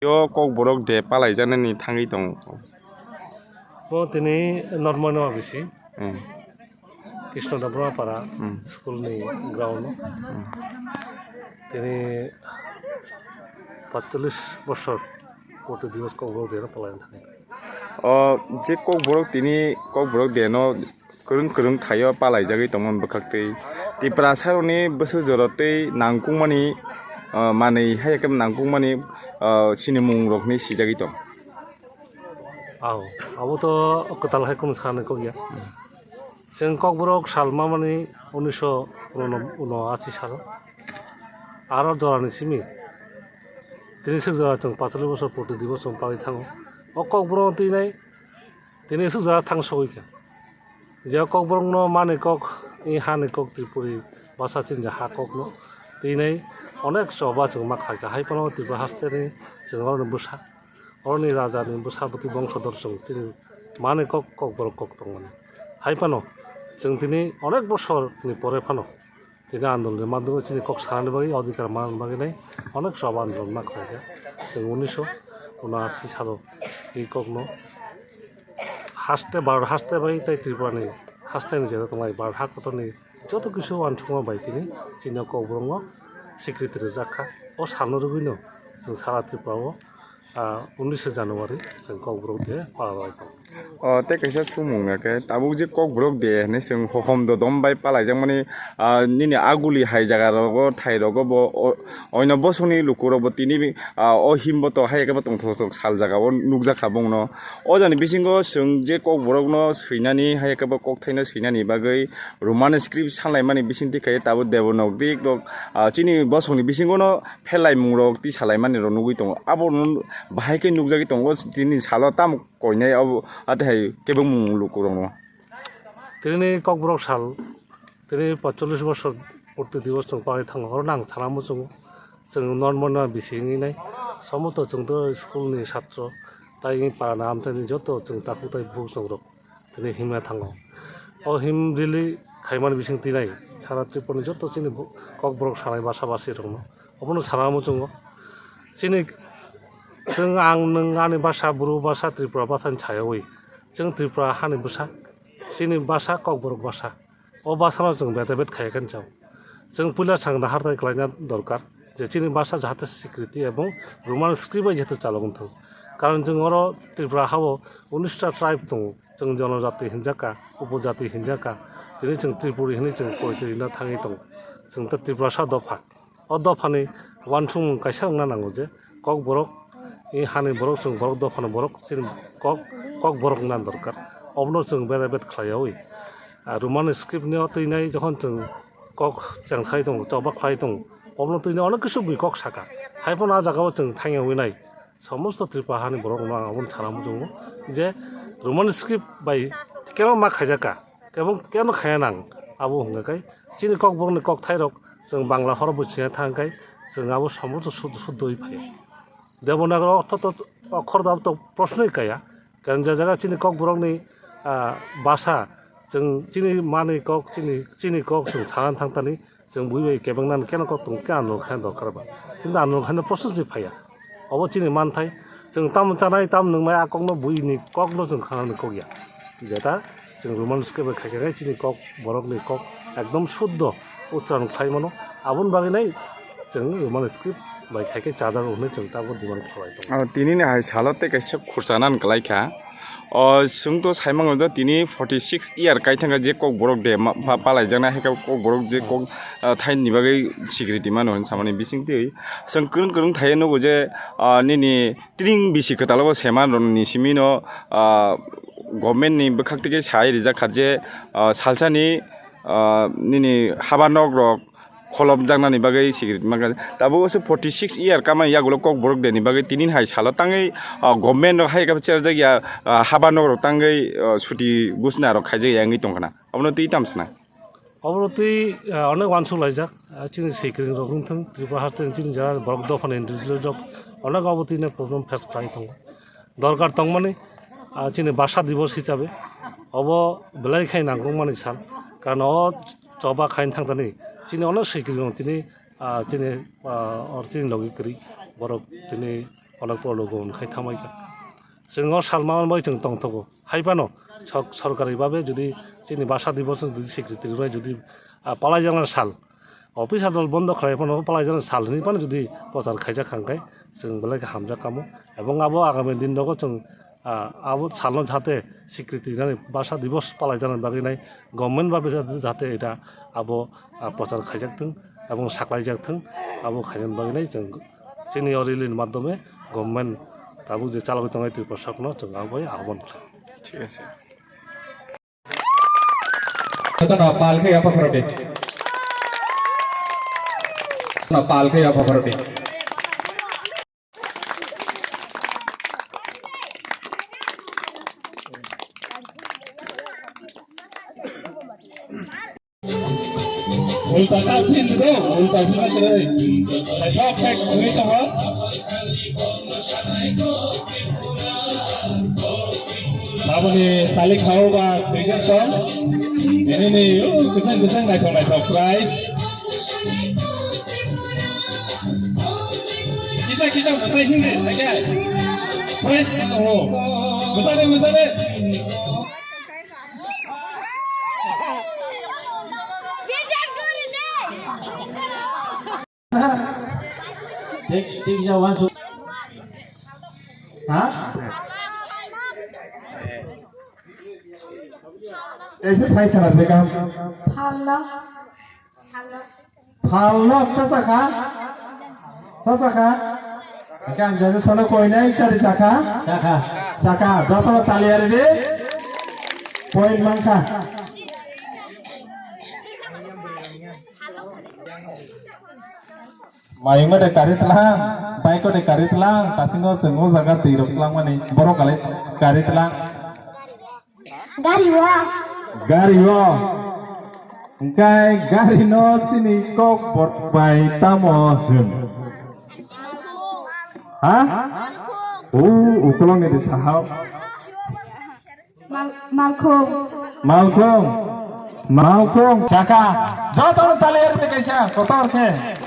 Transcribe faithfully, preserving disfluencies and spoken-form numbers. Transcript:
Yo Kokborok de palaijaknani thangwi tongo. Bo tini North Moinoma bisi. Hmm. Krishna Debbarma Para Hmm. School ni ground. Hmm. Tini patchallis bosor Purti Divas Kokborok de palai thangwi. O je Kokborok tini Kokborok de no kwrwng kwrwng thaio palaijagwi tongmani bwkhaktwi. Tiprasarokni bwswk jorotwi nangkukmani, ah, manwi hai khe nangkukmani, ah, sinimung rok hinwi sijagwi tong. Aw, abo to kwtal hai kunu sanani kok ya. Chwng Kokborok sal mamani unisho uno-, unoashi salo. Aro jorani simi tini swk jora chwng pachali bosor purti di bosor palwi thango. O Kokborok twi nai Tini aswk jora thang sogwi kha. Je Kokborokno mani kok, i hani kok Tripuri basa chini ha kokno. Tini onek choba chwng ma khai kha. Hai phano Tripura hasteni chwng oroni bwsa, oroni rajani bwsa bwtwi bongso dor chwng chini mani kok, Kokborok kok tongmani. Hai phano chwng tini onek bosorni pore phano Tini andolonni madhyome chini kok sanani bagwi, odhikar manani bagwi nai onek soba andolon ma khlaikha. Chwng unisho unashi salo i kokno haste, Bharat haste bai tei Tripurani hasteni jera tongnai Bharat ha kotorni joto kisu uansukma bai tini chini Kokborokno sikriti rwjak kha. O salno rwgwino chwng sara Tripurao ah, unishe January chwng Kokborok de palai tongo. O, tei kaisa sumung ya khe, tabuk je Kokborok de hinwi chwng hohom dodom bai palaijakmani, ah, nini aguli hai jaga rogo, thai rogo bo, o, oino bosongni lukurok bo tini, ah, o himbo to hai khe bo tongthok thok sal jaga o nukjak kha bongno. O jani bisingo chwng je Kokborokno swinani, hai khe bo kokthaino swinani bagwi Roman script sanlaimani bisingtwi khai tabuk Devanagari rok, ah, chini bosongni bisingono phelaimungrok twi salaimanirok nugwi tongo. Abono bahai khe nukjagwi tongo, tini salo tamo koinai abo, athaihai kebengmung lukurokno. Tini Kokborok sal, tini paitsollis bosor purti divos chwng palai thango, oro nang sana muchungo. Chwng normal no bisi wngwi nai, somosto chwng to school ni satro, tai wngwi para ni amchaini joto chwng takhuk tai bukhuk chwng rok. Tini himya thango. O him rili khaimani bising tinai sara Tripura ni joto chini bo-, Kokborok sanai basa basi rokno. Obono sana muchungo. Chini chwng ang nwng ani basa, bru basa, Tripura basa ni sayawi. Chwng Tripura hani bwsa. Chini basa Kokborok basa. O basa no chwng bete bet khaiya khe chao. Chwng puila sang nahartai khlaina dorkar je chini basa jahate sikriti ebong Roman script bai jahate chalok wngthok. Karon chwng oro Tripura hao unis ta tribe tongo. Chwng jonojati hinjaka, upojati hinjaka. Tini chwng Tripuri hinwi chwng porichoi rina thangwi tongo. Chwng ta Tripurasa dopha. O dophani uansukmung kaisa wngna nango je Kokborok, i hani borok chwng borok dophano borok chini kok, Kokborok wngna dorkar. Obono chwng bete bet khlaiyawi. Ah, Roman script ni o twinai jokhon chwng kok chengsai tongo, choba khlai tongo, obono twinai onek kisu bui kok saka. Hai phano ah jagao chwng thangyawi nai. Somosto Tripura hani borok rok no ang abono sana muchungo je Roman script bai keno ma khaijak ka, ebong keno khaiya nang abo hwnga khe chini Kokborok ni kokthai rok chwng Bangla horo bo china thang khe chwng abo somosto sud-, suddo wi phaiya. Devanagari ortho to okhor dab to proshnoi kaya. Karon je jaga chini Kokborok ni, ah, basa, chwng chini manwi kok, chini, chini kok chwng sana thang tani, chwng bui bai kebeng nani keno kok tong khe andolon khaina dorkar ba. Kintu andolon khaina process ni phaiya. Obo chini manthai, chwng tam chanai, tam nwngnai a kokno buini kokno chwng khanani kok ya. Jeta chwng Roman script bai khaikhe chini Kokborok ni kok ekdom suddo uchcharon khlai mano. Aboni bagwi nai chwng Roman script bai khaikhe chajago hwnwi chwng tabuk demand khlai tongo. Ah, tini ni hai salo tei kaisa khursa nan kwlai kha. O, chwng to sai mano do tini forty six year kai thangkha je Kokborok de ma-, pa-, palaijaknai, hai khe Kokborok je kok, ah, thaini bagwi sikriti mano hinwi samani bisingtwi. Chwng kwrwng kwrwng thai nugo je, ah, nini tring bisi kwtal o se man rok ni simi no, ah, government ni bwkhak twi khe sai rijak kha je, ah, salsa ni, ah, nini haba nok rok, kholopjaknani bagwi sikiri mangkha. Tabuk se forty six year kamani yagulo Kokborok deni bagwi tinin hai salo tangwi, ah, government rok hai khe cherjak ya, ah, haba nok rok tangwi, ah, suti gusna rok khaijak ya wngwi tongkhna. Obono twi tam sana. Obono twi, ah, onek wansuk laijak, ah, chini sikring rok wngthang, Tripura haste chini jaga borok dophani individual rok onek obo twi problem face khlai tongo. Dorkar tongmani, ah, chini bhasha divos hisabe obo belai khai nangkukmani sal, karon o choba khaina thangthani chini onek sikring rok tini, ah, chini, ah, or chini logi kwrwi borok tini onek polo go khai thamai kha. Chwng o sal manwi chwng tongthogo. Hai phano sok-, sorkari babe jodi chini bhasha divos jodi sikri twi rwnai jodi, ah, palaijaknai sal, office adol bondo khlai phano palaijaknai sal hinwi phano jodi prochar khaijak kha hwnkhe chwng belai khe hamjak kamo. Ebong abo agami din rogo chwng, ah, abo salno jahate sikri twi rinani bhasha divos palaijaknai bagwi nai government babe jahate, jahate eta abo, ah, prochar khaijak thwng ebong saklaijak thwng, abo khainani bagwi nai chwng chini o rally ni madhyome government tabuk je chalogwi tongnai Tripura sorkarno chwng abo bai ahobon khlai. Thik ache. Jotono pal khe yapha khorokdi. Jotono pal khe yapha khorokdi. Ulta ta phin do, ulta phin do. Naithok khe khwi tongo. Saboni salik khao ba swijak tong. Ini ni, uh, kwchang kwchang naithok naithok prize. Kisa kisa mwsai hindi, lagi. Prize ni tongo. Mwsai de, mwsai de. Tik, tik, ya, one, two. Ha? Ese sai sana de kam. Phalno. Phalno, ta saka? Ta saka? Kan jaje sono koi nai, chari saka? Saka. Saka, joto tali ari de. Point mangkha. Mayung de kari tlang, bike de kari tlang, tasingo chwng o jaga twi rok tlang mani, borok kali kari tlang. Gari o. Gari o. Hwnkhe gari no chini kok borok bai tamo hwn? Ha? O, ukolog ni de sahao. Mal-, malkhung. Malkhung. Malkhung. Chaka. Joto no tali ri kaisa kotor khe.